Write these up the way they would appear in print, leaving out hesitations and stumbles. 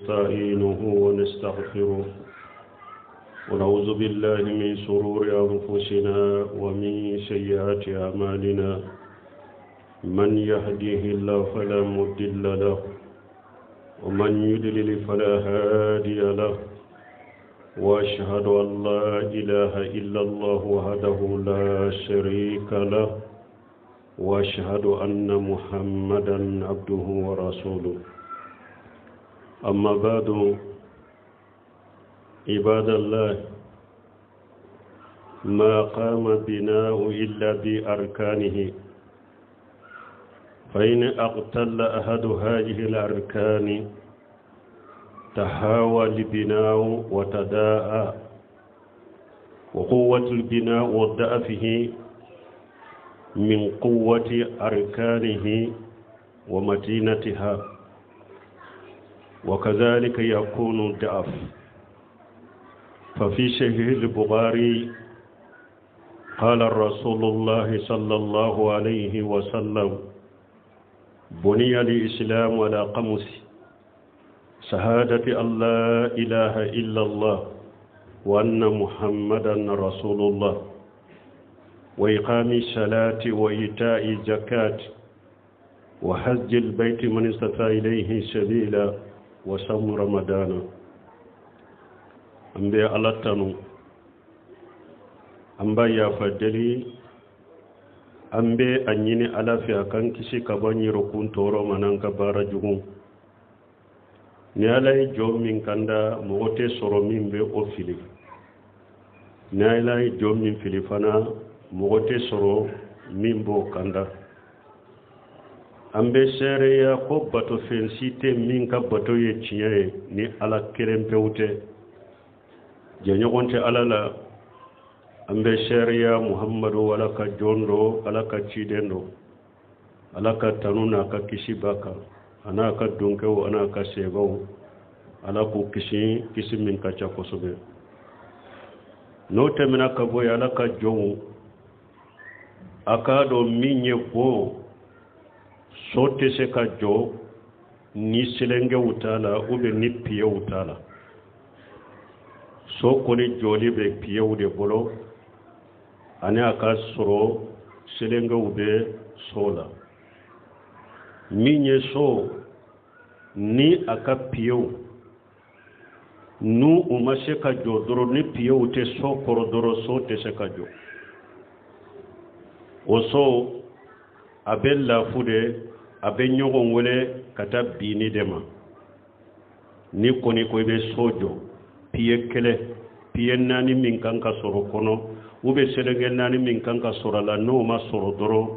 نستعينه ونستغفره ونعوذ بالله من شرور أنفسنا ومن سيئات أعمالنا من يهديه الله فلا مضل له ومن يضلل فلا هادي له وأشهد أن لا إله إلا الله وحده لا شريك له وأشهد أن محمدا عبده ورسوله أما بعد عباد الله ما قام بناء إلا بأركانه فإن أقتل أحد هذه الأركان تهاوى البناء وتداعى وقوة البناء وضعفه من قوة أركانه ومتينتها وكذلك يكون الضعف ففي صحيح البخاري قال رسول الله صلى الله عليه وسلم بني الإسلام على قمص شهادة أن لا إله إلا الله وأن محمدا رسول الله وإقام الصلاة وإيتاء الزكاة وحج البيت من استطاع إليه سبيلا وصوم رمضان an bɛ ala tanu an b'a yafa deli an bɛ a ɲini ala fɛ a k'an kisi ka bɔ an yɛrɛkun tɔɔrɔ ma n'an ka baara jugu ni ala ye jɔn min kanda mɔgɔ tɛ sɔrɔ min bɛ o fili ni ala ye jɔn min fili fana mɔgɔ tɛ sɔrɔ min b'o kanda an bɛ seereya ko batofɛn si tɛ min ka bato ye tiɲɛ ye ni ala kelen pewu tɛ jɛɲɔgɔn tɛ ala la an bɛ seereya muhammadu ala ka jɔn don ala ka ciden don ala ka tanu n'a ka kisi b'a kan a n'a ka donkɛw a n'a ka sebaw ala k'u kisi kisi min ka ca kosɛbɛ n'o tɛmɛna ka bɔ yen ala ka jɔnw a k'a dɔn min ye bon so tɛ se ka jɔ ni selenkew t'a la ou bien ni piyew t'a la so kɔni jɔli bɛ piyew de bolo ani a ka sɔrɔ selenkew bɛ so la min ye so ni a ka piyew n'u u ma se ka jɔ dɔrɔn ni piyew tɛ so kɔrɔ dɔrɔn so tɛ se ka jɔ o so a bɛ lafu de a bɛ ɲɔgɔn wele ka taa binni de ma n'i kɔni ko i bɛ so jɔ piye kelen piye naani min kan ka sɔrɔ kɔnɔ u bɛ selenge naani min kan ka sɔrɔ a la n'o ma sɔrɔ dɔrɔn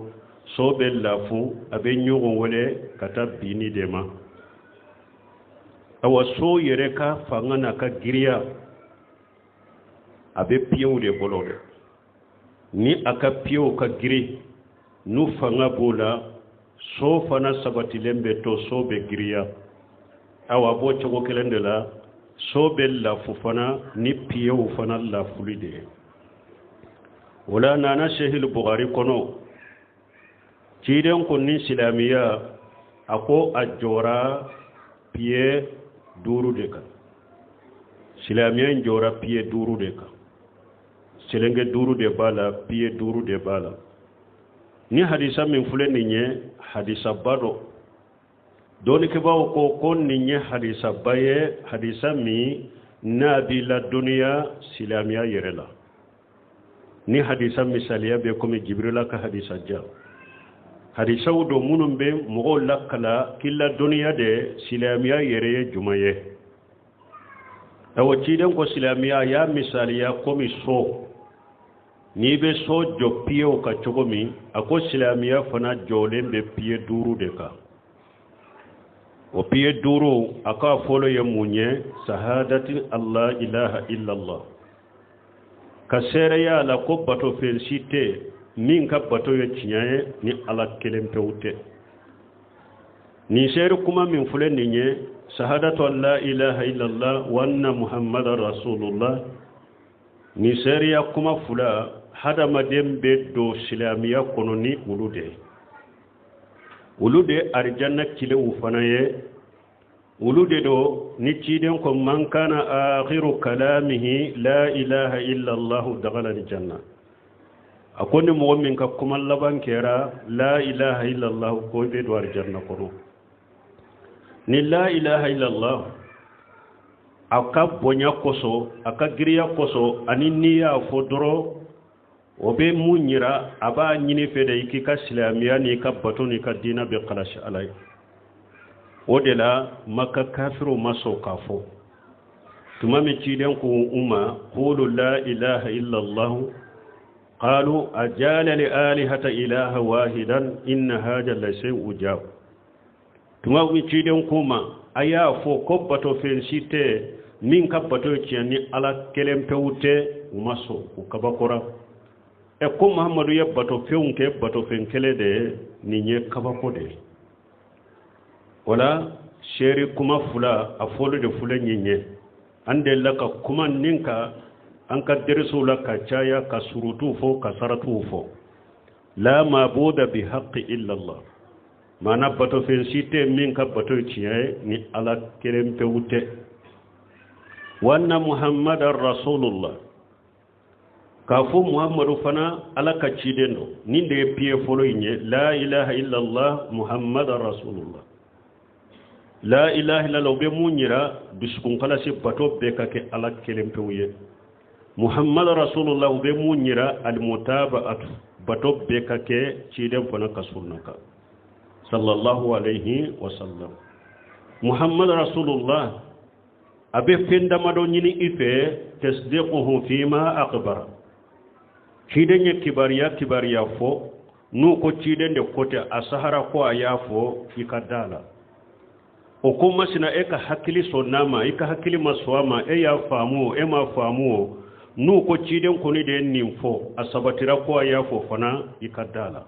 so bɛ lafu a bɛ ɲɔgɔn wele ka taa binni de ma awa so yɛrɛ ka fanga n'a ka giriya a bɛ piyew de bolo dɛ ni a ka piyew ka girin n'u fanga b'o la so fana sabatilen bɛ to so bɛ giriya awa a b'o cogo kelen de la so bɛ lafu fana ni piyew fana lafuli de ye o la nana sahihil bukari kɔnɔ ciden ko ni silamɛya a ko a jɔra piye duuru de kan silamɛya in jɔra piye duuru de kan selenge duuru de b'a la piye duuru de b'a la ni hadisa min filɛ nin ye hadisaba don dɔnnikɛbaaw ko ko nin ye hadisaba ye hadisa min n'a b'i ladɔnniya silamɛya yɛrɛ la ni hadisa misaliya bɛ komi jibirila ka hadisa ja hadisaw don minnu bɛ mɔgɔw lakala k'i ladɔnniya de silamɛya yɛrɛ ye jumɛn ye awa ciden ko silamɛya a y'a misaliya komi so n'i bɛ so jɔ piyew kan cogo min a ko silamɛya fana jɔlen bɛ piye duuru de kan o piye duuru a k'a fɔlɔ ye mun ye sahadati allah ilaha illallah ka seereya a la ko batofɛn si tɛ min ka bato ye tiɲɛ ye ni ala kelen pewu tɛ nin seere kuma min filɛ nin ye sahadatu an la ilaha illallah wa anna muhammadan rasulullah nin seereya kuma fila hadamaden bɛ don silamɛya kɔnɔ ni olu de ye olu de ye arijanna kilew fana ye. Olu de don ni ciden ko man kana akhiru kalamihi la ilaha illa allah dakhala aljanna. A ko ni mɔgɔ min ka kuma laban kɛra la ilaha illa allah, ko i bɛ don aljanna kɔnɔ. Ni la ilaha illa allah, a ka bonya kosɔn, a ka giriya kosɔn, ani n'i y'a fɔ dɔrɔn, o bɛ mun yira? A b'a ɲini fɛ de i k'i ka silamɛya n'i ka bato n'i ka diinɛ bɛ kalasi Ala ye. O de la Maka kafiriw ma sɔn k'a fɔ. Tuma min ciden ko u ma qulu la ilaha illa allah, qalu ajala li alihata ilaha wahidan inna hada la shay'un ujab. Tuma min ciden ko ma a y'a fɔ ko bato fɛn si tɛ min ka bato ye tiɲɛ ni Ala kelen pewu tɛ, u ma sɔn, u kabakora. Ɛ, ko Muhamadu ye bato fɛnw kɛ bato fɛn kelen de ye, nin ye kabako de ye. O la seeri kuma fila a fɔli de filɛ nin ye. An delila ka kuma nin kan an ka derisiw la ka caya, ka surutuw fɔ, ka saratuw fɔ. La mabuda bi haqqi illa Allah, maana batofɛn si tɛ min ka bato ye tiɲɛ ye ni Ala kelen pewu tɛ. Wa anna Muhammadan rasulullah, k'a fɔ Muhammadu fana Ala ka ciden don. Nin de ye piye fɔlɔ in ye: la ilaha illallah, Muhammadan rasulullah. La ilaha illallah, o bɛ mun yira? Dusukunkalasi, bato bɛɛ ka kɛ Ala kelen pewu ye. Muhammad rasulullah, o bɛ mun yira? Almutabaatu, bato bɛɛ ka kɛ ciden fana ka sunna kan, sallallahu alayhi wa sallam. Muhammad rasulullah, a bɛ fɛn damadɔ ɲini i fɛ: tasdiquhu fima akhbara. Ciden ye kibaruya fɔ, n'u ko ciden de ko tɛ, a sahara ko a y'a fɔ, i ka da la. O ko masina, e ka hakili sɔn n'a ma, i ka hakili ma sɔn a ma, e y'a faamu o, e ma faamu o, n'u ko ciden kɔni de ye nin fɔ, a sabatira ko a y'a fɔ fana, i ka da la.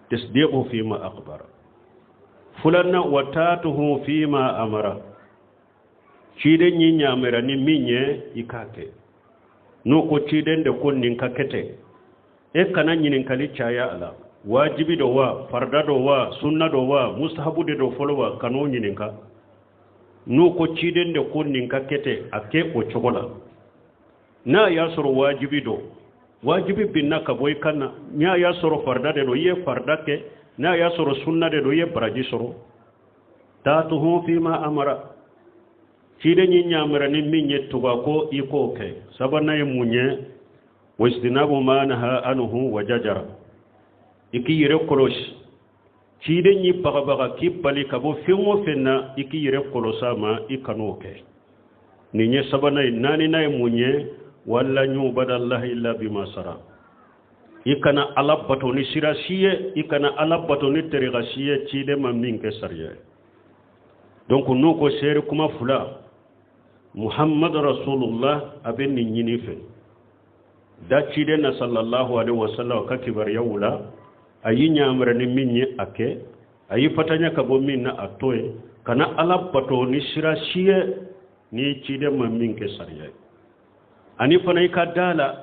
Tasdiqu fima akhbara. Fulanna, wa taatuhu fima amara. Ciden yi ɲamɛra ni min ye, i k'a kɛ. N'u ko ciden de ko nin ka kɛ ten, e kana ɲininkali caya a la. Wajibi do wa, farda do wa, sunna do wa, mustahabu de do fɔlɔ wa, kan'o ɲininka. N'u ko ciden de ko nin ka kɛ ten, a kɛ o cogo la. N'a y'a sɔrɔ wajibi do, wajibi binna ka bɔ i kan na. N'a y'a sɔrɔ farda de do, i ye farda kɛ. N'a y'a sɔrɔ sunna de do, i ye baraji sɔrɔ. Taatuhu fima amara. Ciden yi ɲamɛra ni min ye, tuga ko i k'o kɛ. Sabanan ye mun ye? Wajtinabu ma naha anhu wa jajara. I k'i yɛrɛ kɔlɔsi. Ciden y'i bagabaga k'i bali ka bɔ fɛn o fɛn na, i k'i yɛrɛ kɔlɔsi a ma, i kan'o kɛ. Nin ye sabanan ye. Naaninan ye mun ye? Wala yubadallahi illa bima sara. I kana Ala bato ni sira si ye, i kana Ala bato ni tariqa si ye ciden ma min kɛ sariya ye. Donc n'u ko seeri kuma fila, Muhammad rasulullah, a bɛ nin ɲini fɛ da ciden na, sallallahu alaihi wasallam, ka kibaruyaw la. A y'i ɲamɛrɛ ni min ye, a kɛ. A y'i fatanya ka bɔ min na, a to ye. Kana Ala bato ni sira si ye ni ciden ma min kɛ sariya ye. Ani fana i ka da la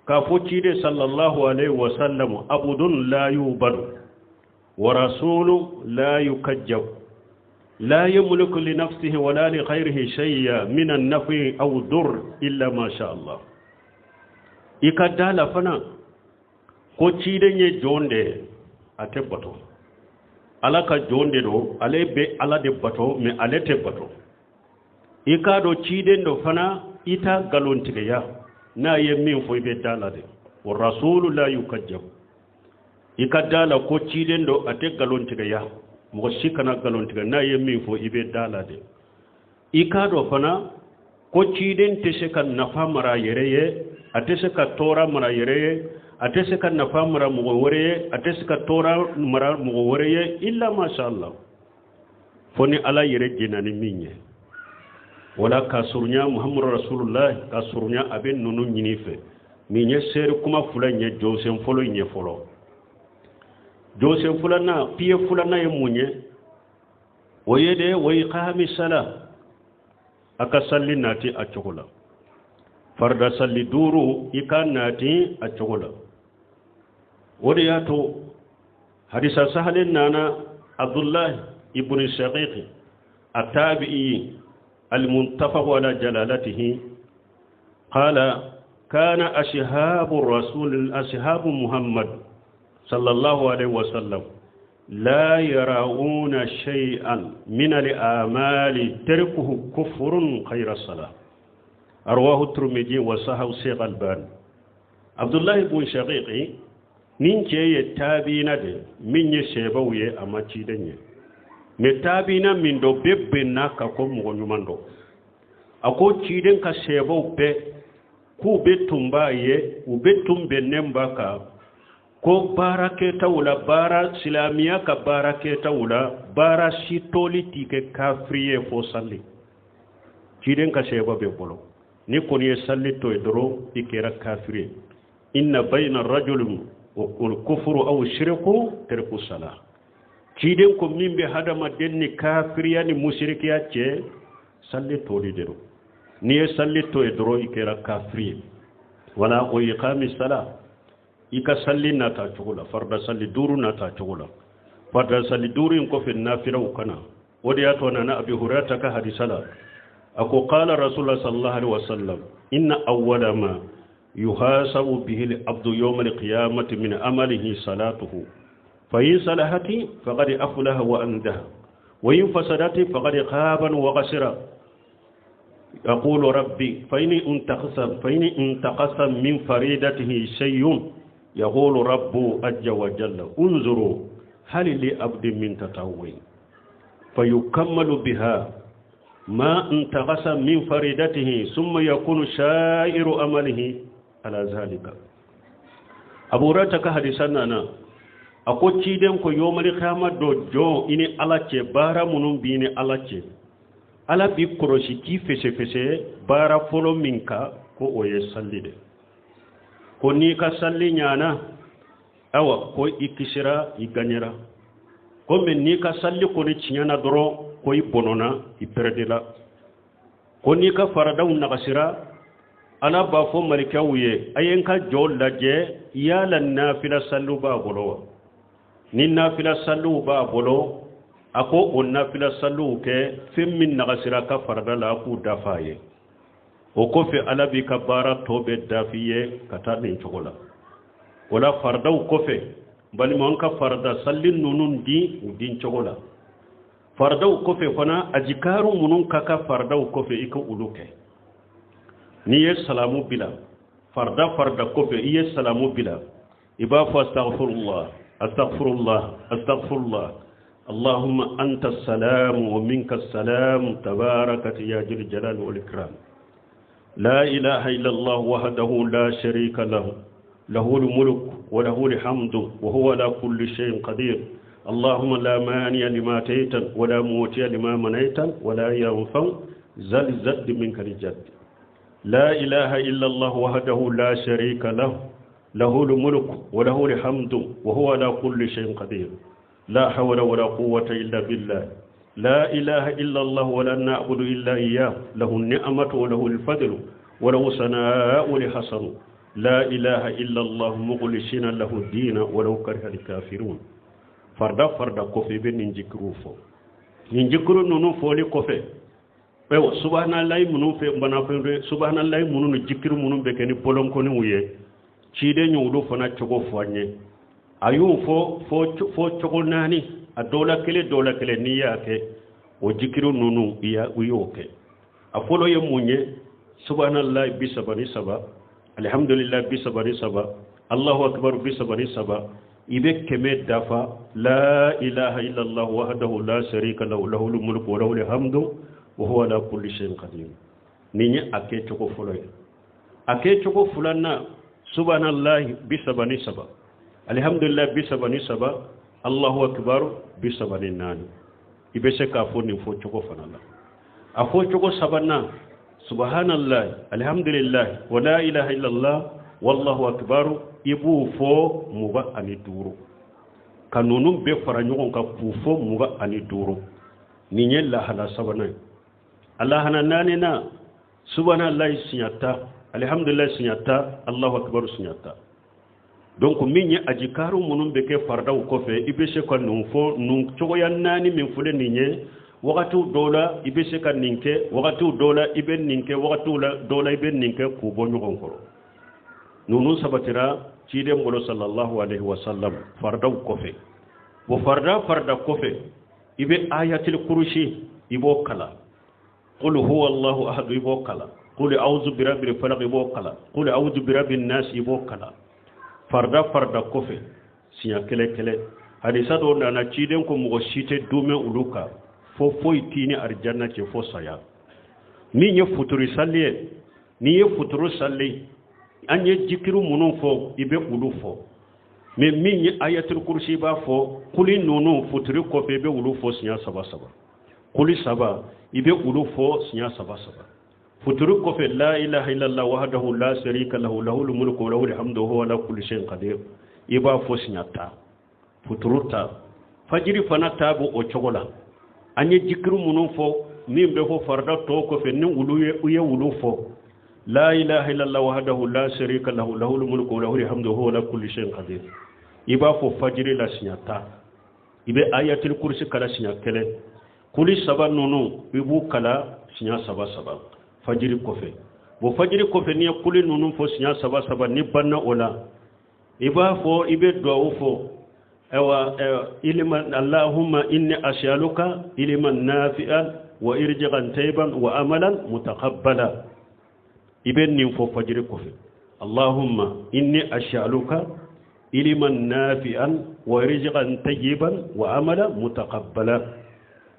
k'a fɔ ciden, sallallahu alaihi wasallam, abudun la yubadu wa rasulu la yukajjab, la yamliku li nafsihi wala li ghayrihi shay'a min an-naf'i aw dur illa ma sha Allah. I ka da la fana ko ciden ye jɔn de ye, a tɛ bato. Ala ka jɔn de don, ale bɛ Ala de bato, mais ale tɛ bato. I k'a dɔn ciden dɔ fana, i t'a nkalontigiya. N'a ye min fɔ, i bɛ da la de. Wa rasulu la yukajjab. I ka da la ko ciden dɔ, a tɛ nkalontigiya, mɔgɔ si kana nkalon tigɛ. N'a ye min fɔ, i bɛ da la de. I k'a dɔn fana ko ciden tɛ se ka nafa mara a yɛrɛ ye, a tɛ se ka tɔɔrɔ mara a yɛrɛ ye, a tɛ se ka nafa mara mɔgɔ wɛrɛ ye, a tɛ se ka tɔɔrɔ mara mɔgɔ wɛrɛ ye, illa masha Allah, fo ni Ala yɛrɛ jɛnna ni min ye. Wala ka surunya Muhammadu rasulullah, ka surunya, a bɛ ninnu ɲini fɛ. Nin ye seeri kuma fila in ye, jɔsen fɔlɔ in ye fɔlɔ. Jɔsen filanan, piye filanan ye mun ye? O ye de wa iqami sala, a ka salli nati a cogo la. Farida salli duuru, i ka nati a cogo la. O de y'a to hadisa sahalen nana, Abdullahi ibn Shaqiqi. التابعي المتفق على جلالته قال كان أصحاب الرسول أصحاب محمد صلى الله عليه وسلم لا يرون شيئا من الآمال تركه كفر خير الصلاة رواه الترمذي وصححه الشيخ الباني عبد الله بن شقيق nin cɛ ye tabiina de min ye sɛbaw ye a ma ciden ye mais tabiina min dɔ bɛɛ bɛnna ka ko mɔgɔ ɲuman dɔ a ko ciden ka sɛbaw bɛɛ k'u bɛ tun b'a ye u bɛ tun bɛnnen b'a kan ko baarakɛtaw la baara silamiya ka baarakɛtaw la baara si toli t'i kɛ kafiri ye fo salli ciden ka sɛba bɛ bolo ni kɔni ye salli to yen dɔrɔn i kɛra kafiri ye inna bayna rajuli wal kufuru aw shirku tarku sala ciden ko min bɛ hadamaden ni kafiriya ni musirikiya cɛ salli toli de don n'i ye salli to yen dɔrɔn i kɛra kafiri ye wala o iqami sala i ka salli nata cogo la farida salli duuru nata cogo la farida salli duuru in kɔfɛ nafilaw ka na o de y'a to a nana abi hurairata ka hadisa la a ko qala rasulullah sallallahu alaihi wasallam inna awwala ma yuhasabu bihi al-abdu yawm al-qiyamati min amalihi salatuhu fa in salahati faqad aflaha wa anjaha wa in fasadati faqad khaba wa khasira يقول ربي فإن انتقص فإن انتقص من فريدته شيء يقول رب عز وجل انظروا هل لعبد من تطوع فيكمل بها ما انتقص من فريدته ثم يكون شائر أمله على ذلك أبو هريرة كحديثنا أنا a ko ciden ko yomali kiyama don jɔn i ni ala cɛ baara minnu b'i ni ala cɛ ala b'i kɔlɔsi k'i fɛsɛfɛsɛ baara fɔlɔ min kan ko o ye salli de ko n'i ka salli ɲana awa ko i kisira i gaɲɛra ko mais n'i ka salli kɔni tiɲɛna dɔrɔn ko i bɔnɔna i pɛrɛdila ko n'i ka faradaw nagasira ala b'a fɔ malikɛw ye a ye n ka jɔn lajɛ yala nafila salliw b'a bolo wa ni nafila salliw b'a bolo a ko o nafila salliw kɛ fɛn min nagasira a ka farada la a k'u dafa a ye o kɔfɛ ala b'i ka baara tɔ bɛɛ dafi ye ka taa nin cogo la o la faradaw kɔfɛ balima an ka farada salli ninnu di u di cogo la faradaw kɔfɛ fana ajikaru minnu ka kan faradaw kɔfɛ i ka olu kɛ n'i ye salamu bila farada farada kɔfɛ i ye salamu bila i b'a fɔ astaghfirullah astaghfirullah astaghfirullah اللهم أنت السلام ومنك السلام تباركت يا ذا الجلال والإكرام لا إله إلا الله وحده لا شريك له له الملك وله الحمد وهو على كل شيء قدير اللهم لا مانع لما أتيت ولا موتي لما منعت ولا ينفع ذا الجد منك الجد لا إله إلا الله وحده لا شريك له له الملك وله الحمد وهو على كل شيء قدير لا حول ولا قوة إلا بالله لا إله إلا الله ولا نعبد إلا إياه له النعمة وله الفضل وله ثناء الحسن لا إله إلا الله مخلصين له الدين ولو كره الكافرون farda farda kɔfɛ i bɛ nin jikiriw fɔ nin jikiri ninnu fɔli kɔfɛ ayiwa subahanallahi minnu fɛ banafɛn subahanallahi minnu ni jikiri minnu bɛ kɛ ni bɔlɔnkɔniw ye ciden y'olu fana cogo fɔ an ye a y'o fɔ fɔ cogo naani a dɔw la kelen dɔw la kelen n'i y'a kɛ o jikiri ninnu i y'o kɛ a fɔlɔ ye mun ye subahanallahi 33 alihamdulilayi 33 allahu akbar 33 i bɛ 100 dafa la ilaha illallah wahdahu la sharika lahu lahul mulku wa lahul hamdu wa huwa ala kulli shay'in qadir nin ye a kɛcogo fɔlɔ ye a kɛcogo filanan subhanallahi 33 alihamdulilayi 33 allahu akbar 34 i bɛ se k'a fɔ nin fɔ cogo fana la a fɔ cogo sabanan subhanallahi alihamdulilayi wa la ilaha illallah wallahu akbar i b'o fɔ 25 ka ninnu bɛɛ fara ɲɔgɔn kan k'u fɔ 25 nin ye lahala sabanan ye a lahala naaninan subhanallahi siɲɛ 10 alihamdulilayi siɲɛ 10 allahu akbar siɲɛ 10 donc min ye ajikaru minnu bɛ kɛ faradaw kɔfɛ i bɛ se ka ninnu fɔ ninnu cogoya naani min filɛ nin ye Wagatiw dɔw la i bɛ se ka nin kɛ, wagatiw dɔw la i bɛ nin kɛ, wagatiw dɔw la i bɛ nin kɛ k'u bɔ ɲɔgɔn kɔrɔ. Ninnu sabatira ciden bolo sallallahu alaihi wasallam fardaw kɔfɛ. Bon, farda farda kɔfɛ, i bɛ ayatil kurusi, i b'o kalan. Qul huwa Allahu ahad, i b'o kalan. Qul a'udhu birabbil falaq, i b'o kalan. Qul a'udhu birabbin nas, i b'o kalan farda farda kɔfɛ siɲɛ kelen kelen. Hadisa dɔw nana, ciden ko mɔgɔ si tɛ dumɛ olu kan fo foyi t'i ni arijanna cɛ fo saya. Min ye futuri sali ye, n'i ye futuru sali, an ye jikiru minnu fɔ, i bɛ olu fɔ. Mais min ye ayatul kurusi, i b'a fɔ. Kuli ninnu futuri kɔfɛ, i bɛ olu fɔ siɲɛ saba saba. Kuli saba, i bɛ olu fɔ siɲɛ saba saba futuri kɔfɛ. La ilaha illallah wahdahu la sharika lahu, lahul mulku wa lahul hamdu wa huwa ala kulli shay'in qadir, i b'a fɔ siɲɛ 10 futuru ta. Fajiri fana ta b'o o cogo la. An ye jikiru minnu fɔ, min bɛ fɔ farida tɔw kɔfɛ, ni olu ye, u ye olu fɔ. La ilaha illallah wahdahu la sharika lahu, lahul mulku wa lahul hamdu wa huwa ala kulli shay'in qadir, i b'a fɔ fajiri la siɲɛ 10. I bɛ ayatul kursi kala siɲɛ kelen. Kuli saba ninnu, i b'u kala siɲɛ saba saba fajiri kɔfɛ. Bon, fajiri kɔfɛ, n'i ye kuli ninnu fɔ siɲɛ saba saba, ni banna o la, i b'a fɔ, i bɛ duwawu fɔ. Ayiwa, ilima allahumma inni as'aluka iliman nafi'an wa irji'an tayyiban wa amalan mutaqabbala. I bɛ nin fɔ fajiri kɔfɛ: allahumma inni as'aluka iliman nafi'an wa rizqan tayyiban wa amalan mutaqabbala.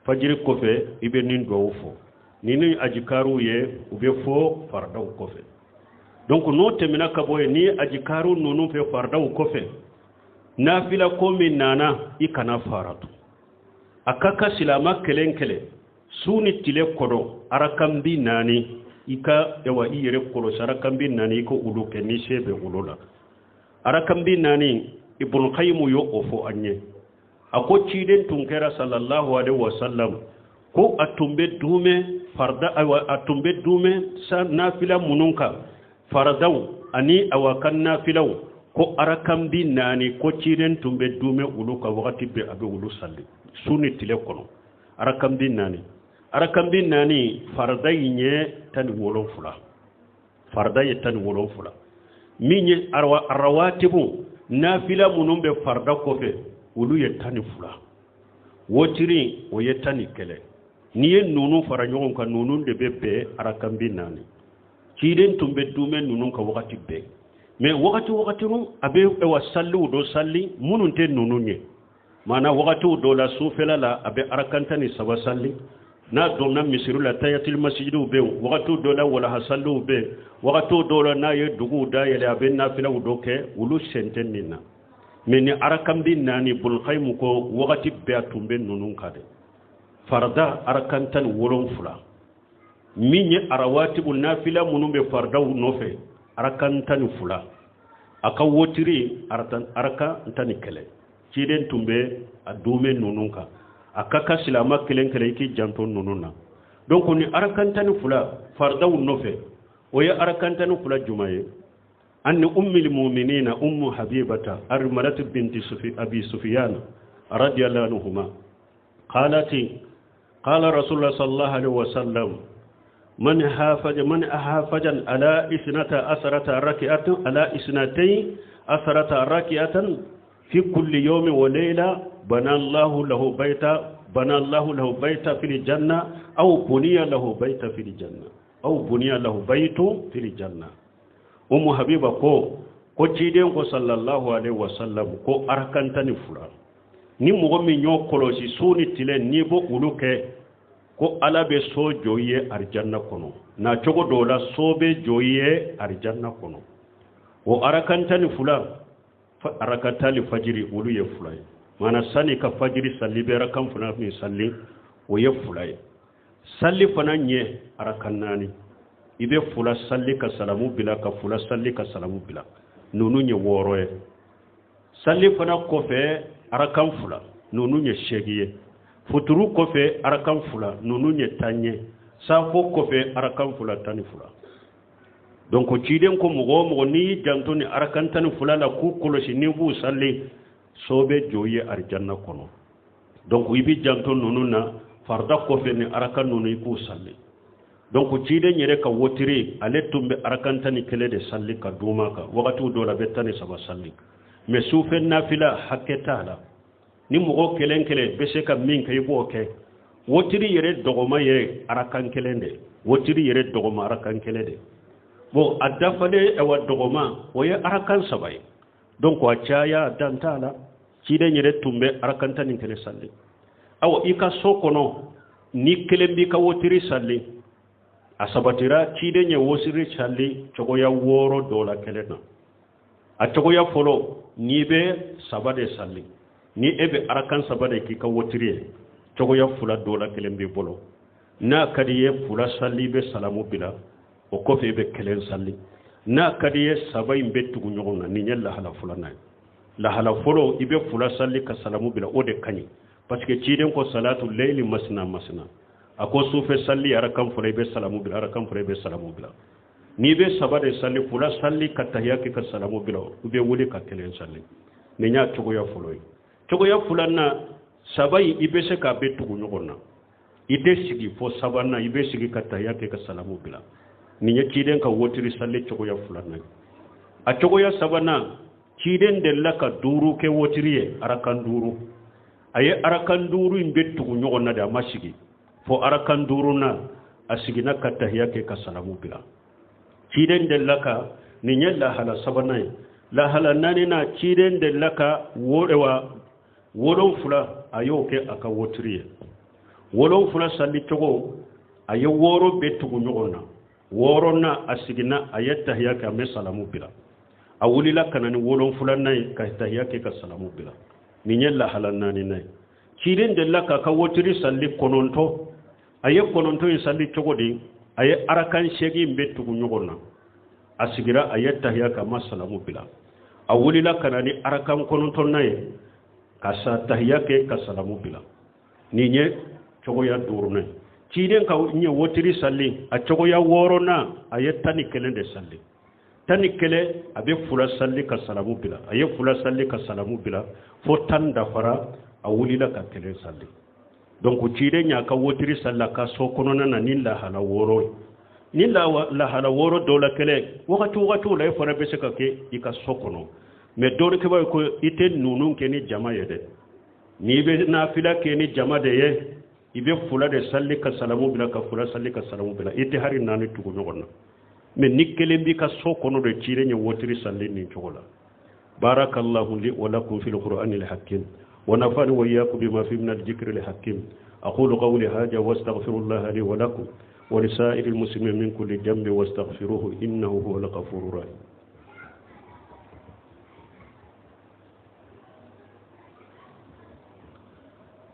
Fajiri kɔfɛ, i bɛ nin duwawu fɔ. Ni ajikaruw ye, u bɛ fɔ fardaw kɔfɛ. Donc n'o tɛmɛna ka bɔ yen, ni ajikaru ninnu fɛ fardaw kɔfɛ, nafila ko min nana, i kana faratu. A ka ka silama kelen kelen su ni tile kɔnɔ, arakan 40, i ka yawa i yɛrɛ kɔlɔsi, arakan 40, i ka olu kɛ ni se bɛ olu la. Arakan 40, Ibn Qayyim y'o o fɔ an ye. A ko ciden tun kɛra sallallahu alaihi wasallam, ko a tun bɛ dumɛ farda, ayiwa, a tun bɛ dumɛ sa nafila minnu kan, faradaw ani awa kan nafilaw, ko arakan 40, ko ciden tun bɛ dumɛ olu kan wagati bɛɛ, a bɛ olu sali su ni tile kɔnɔ, arakan 40. Arakan 40, farada in ye 17, farada ye 17. Min ye rawatibu, nafila minnu bɛ farida kɔfɛ, olu ye 12. Wotiri, o ye 11. N'i ye ninnu fara ɲɔgɔn kan, ninnu de bɛ bɛn arakan 40. Ciden tun bɛ dumɛ ninnu kan wagati bɛɛ. Mais wagati wagati a bɛ wa saliw dɔ sali minnu tɛ ninnu ye. Maana wagatiw dɔw la, sufɛla la, a bɛ arakan 13 sali. N'a donna misiri la, tayatil masijidiw bɛ yen. Wagatiw dɔw la, walaha saliw bɛ yen. Wagatiw dɔw la, n'a ye duguw dayɛlɛ, a bɛ nafilaw dɔ kɛ, olu sen tɛ nin na. Mais ni arakan 40, Ibn Qayyim ko wagati bɛɛ a tun bɛ ninnu kan dɛ. Farida arakan 17, min ye arawatibu, nafila minnu bɛ faridaw nɔfɛ, arakan 12, a ka wotiri arakan 11. Ciden tun bɛ a dumɛ ninnu kan. A ka ka silama kelen kelen, i k'i janto ninnu na. Donc ni arakan 12 faridaw nɔfɛ, o ye arakan 12 juma ye? Anni ummil muminina Ummu Habibata Armalatu binti Sufi Abi Sufyan radiyallahu anhuma qalati qala Rasulullah sallallahu alaihi wasallam: man hafaja man hafaja ala isnata asrata raki'atan, ala isnatay asrata raki'atan fi kulli yawmin wa layla, bana Allahu lahu bayta, bana Allahu lahu bayta fil janna, aw buniya lahu bayta fil janna, aw buniya lahu baytu fil janna. Ummu Habiba ko ciden ko sallallahu alaihi wasallam ko arakan 12, ni mɔgɔ min y'o kɔlɔsi su ni tile, n'i b'o olu kɛ, ko Ala bɛ so jɔ i ye arijanna kɔnɔ. Na cogo dɔw la, so bɛ jɔ i ye arijanna kɔnɔ. O arakan 12, arakatali fajiri, olu ye fila ye. Maana sani ka fajiri sali, bɛ arakan fila min sali, o ye fila ye. Sali fana ɲɛ arakan naani, i bɛ fila sali ka salamu bila, ka fila sali ka salamu bila, ninnu ye wɔɔrɔ ye. Sali fana kɔfɛ arakan fila, ninnu ye seegin ye. Futuru kɔfɛ arakan fila, ninnu ye 10 ye. Safo kɔfɛ arakan fila, 12. Donc ciden ko mɔgɔ o mɔgɔ n'i y'i janto ni arakan 12 la k'u kɔlɔsi, n'i b'u sali, so bɛ jɔ i ye arijanna kɔnɔ. Donc i b'i janto ninnu na. Farida kɔfɛ ni arakan ninnu i k'u sali. Donc ciden yɛrɛ ka wotiri, ale tun bɛ arakan 11 de sali ka duuma kan. Wagatiw dɔw la a bɛ 13 sali. Mais sufɛ nafila hakɛ t'a la. Ni mɔgɔ kelen kelen bɛ se ka min kɛ, i b'o kɛ. Wotiri yɛrɛ dɔgɔma ye arakan kelen de. Wotiri yɛrɛ dɔgɔma arakan kelen de. Bon, a dafalen, awa, dɔgɔma o ye arakan saba ye. Donc a caya dan t'a la. Ciden yɛrɛ tun bɛ arakan 11 sali. Awa, i ka so kɔnɔ, ni kelen b'i ka wotiri sali, a sabatira ciden ye wotiri sali cogoya wɔɔrɔ dɔ la kelen na. A cogoya fɔlɔ, n'i bɛ saba de sali, ni e bɛ arakan saba de k'i ka wotiri ye, cogoya fila dɔ la kelen b'i bolo. N'a ka di i ye fila sali, i bɛ salamu bila, o kɔfɛ i bɛ kelen sali. N'a ka di i ye saba in bɛ tugu ɲɔgɔn na. Nin ye lahala filanan ye. Lahala fɔlɔ, i bɛ fila sali ka salamu bila, o de ka ɲi, parce que ciden ko salatu leyli masina masina. A ko sufɛ sali arakan fɔlɔ, i bɛ salamu bila, arakan fɔlɔ, i bɛ salamu bila. N'i bɛ saba de sali, fila sali ka tahiya kɛ ka salamu bila, i bɛ wuli ka kelen sali. Nin y'a cogoya fɔlɔ ye. Cogoya filanan, saba in, i bɛ se k'a bɛɛ tugu ɲɔgɔn na. I tɛ sigi fo sabanan, i bɛ sigi ka tahiya kɛ ka salamu bila. Nin ye ciden ka wotiri sali cogoya filanan ye. A cogoya sabanan, ciden delila ka duuru kɛ wotiri ye, arakan duuru. A ye arakan duuru in bɛ tugu ɲɔgɔn na de, a ma sigi fo arakan duuru na, a siginna ka tahiya kɛ ka salamu bila. Ciden delila ka nin ye lahala sabanan ye. Lahala naaninan, ciden delila ka wa wolonfila, a y'o kɛ a ka wotiri ye. Wolonfila sali cogo, a ye wɔɔrɔ bɛɛ tugu ɲɔgɔn na. Wɔɔrɔnan, a siginna, a ye tahiya kɛ, a bɛ salamu bila. A wulila ka na ni wolonfilanan ye ka tahiya kɛ ka salamu bila. Nin ye lahala naaninan ye. Ciden delila k'a ka wotiri sali kɔnɔntɔn. A ye kɔnɔntɔn in sali cogo di? A ye arakan seegin bɛɛ tugu ɲɔgɔn na. A sigira, a ye tahiya kɛ, a ma salamu bila. A wulila ka na ni arakan kɔnɔntɔnnan ye ka sa tahiya kɛ ka salamu bila. Nin ye cogoya duurunan ye. Ciden ka ye wotiri sali a cogoya wɔɔrɔnan, a ye 11 de sali. 11, a bɛ fila sali ka salamu bila. A ye fila sali ka salamu bila fo 10 dafara, a wulila ka kelen sali. Donc ciden y'a ka wotiri sali a ka so kɔnɔna na ni lahala wɔɔrɔ ye. Ni lahala wɔɔrɔ dɔ la kelen, wagati wagatiw la, e fana bɛ se ka kɛ i ka so kɔnɔ. Mais dɔnnikɛbaaw ko i tɛ ninnu kɛ ni jama ye dɛ. N'i bɛ nafila kɛ ni jama de ye, i bɛ fila de sali ka salamu bila, ka fila sali ka salamu bila. I tɛ hari naani tugu ɲɔgɔn na. Mais ni kelen b'i ka so kɔnɔ de, ciden ye wotiri sali nin cogo la. Barakallahu li wa lakum fil qur'ani al hakim wa nafa'ani wa iyyakum bima fi min al dhikri al hakim. Aqulu qawli hadha wa astaghfirullaha li wa lakum wa lisa'iril muslimin min kulli dhanbin wastaghfiruhu innahu huwal ghafurur rahim.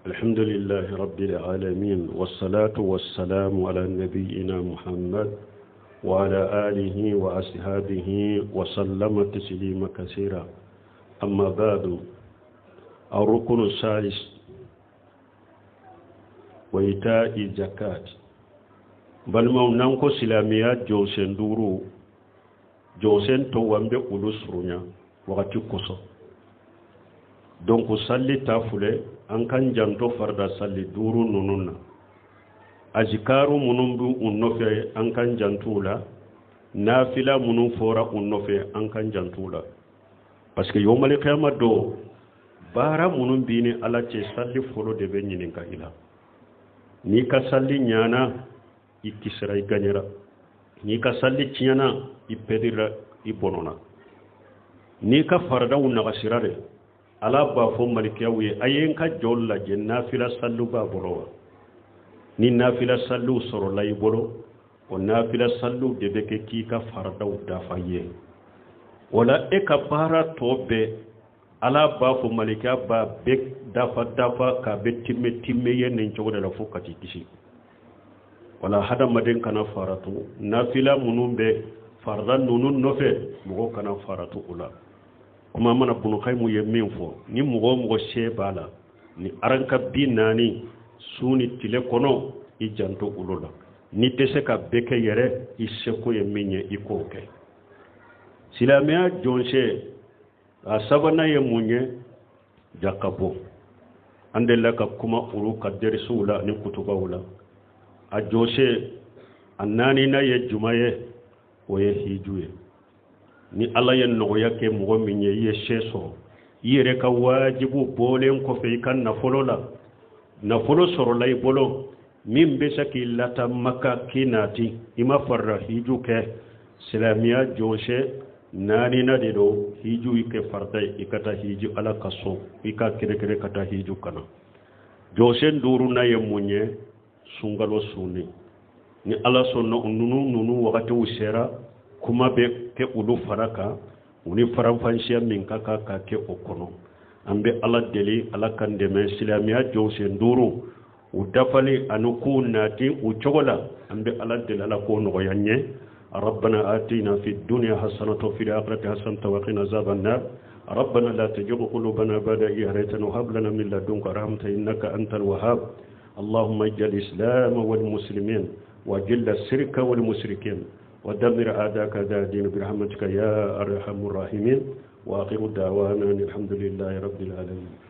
الحمد لله رب العالمين، والصلاة والسلام على نبينا محمد وعلى آله وأصحابه وسلم تسليما كثيرا. أما بعد، الركن الثالث وإيتاء الزكاة. Balimaw, n'an ko silamɛya jɔsen duuru, jɔsen tɔw an bɛ olu surunya wagati kosɔn. Donc salli ta filɛ, an kan janto farida salli duuru ninnu na. Azikaru minnu bɛ u nɔfɛ, an kan janto u la. Nafila minnu fɔra u nɔfɛ, an kan janto u la, parce que yomali kiyama don, baara minnu b'i ni Ala cɛ, salli fɔlɔ de bɛ ɲininka i la. N'i ka salli ɲana, i kisira, i gagnera. N'i ka salli tiɲɛna, i pɛdira, i bɔnɔna. N'i ka faradaw nagasira de, Ala b'a fɔ malikiyaw ye: a ye n ka jɔ lajɛ, nafila salliw b'a bolo wa? Ni nafila salliw sɔrɔla i bolo, o nafila salliw de bɛ kɛ k'i ka faradaw dafa ye. O la, e ka baara tɔ bɛɛ, Ala b'a fɔ malikiya b'a bɛɛ dafa dafa k'a bɛ timme timme ye nin cogo de la fo ka t'i kisi. Wala hadamaden kana faratu nafila minnu bɛ farida ninnu nɔfɛ, mɔgɔ kana faratu o la. Kuma mana Bunukayimu ye min fɔ, ni mɔgɔ o mɔgɔ se b'a la ni aranka 40 su ni tile kɔnɔ, i janto olu la. N'i tɛ se ka bɛɛ kɛ yɛrɛ, i seko ye min ye, i k'o kɛ. Silamɛya jɔnse a sabanan ye mun ye? Jaka bɔ. An delila ka kuma olu kan dɛrisiw la ani kutubaw la. A jɔsen a naaninan ye jumɛn ye? O ye hiju ye. Ni Ala ye nɔgɔya kɛ mɔgɔ min ye, i ye se sɔrɔ, i yɛrɛ ka wajibu bɔlen kɔfɛ i ka nafolo la, nafolo sɔrɔla i bolo min bɛ se k'i lataa Maka k'i nati, i ma farida hiju kɛ. Silamɛya jɔsen naaninan de don, hiju i kɛ farida ye, i ka taa hiju Ala ka so, i ka kɛrɛkɛrɛ ka taa hiju ka na. Jɔsen duurunan ye mun ye? Sunkalo sunni. Ni Ala sɔnna, ninnu wagatiw sera, kuma bɛ kɛ olu fara kan, u ni faranfasiya min ka kan ka kɛ o kɔnɔ. An bɛ Ala deli, Ala k'an dɛmɛ silamɛya jɔsen duuru u dafali ani k'u nati u cogo la. An bɛ Ala deli, Ala k'o nɔgɔya n ye. ربنا آتنا في الدنيا حسنة وفي الآخرة حسنة وقنا عذاب النار. ربنا لا تزغ قلوبنا بعد إذ هديتنا وهب لنا من لدنك رحمة إنك أنت الوهاب. اللهم اجعل الإسلام والمسلمين وأذل الشرك والمشركين ودمر أعداءك أعداء الدين برحمتك يا أرحم الراحمين. وآخر دعوانا أن الحمد لله رب العالمين.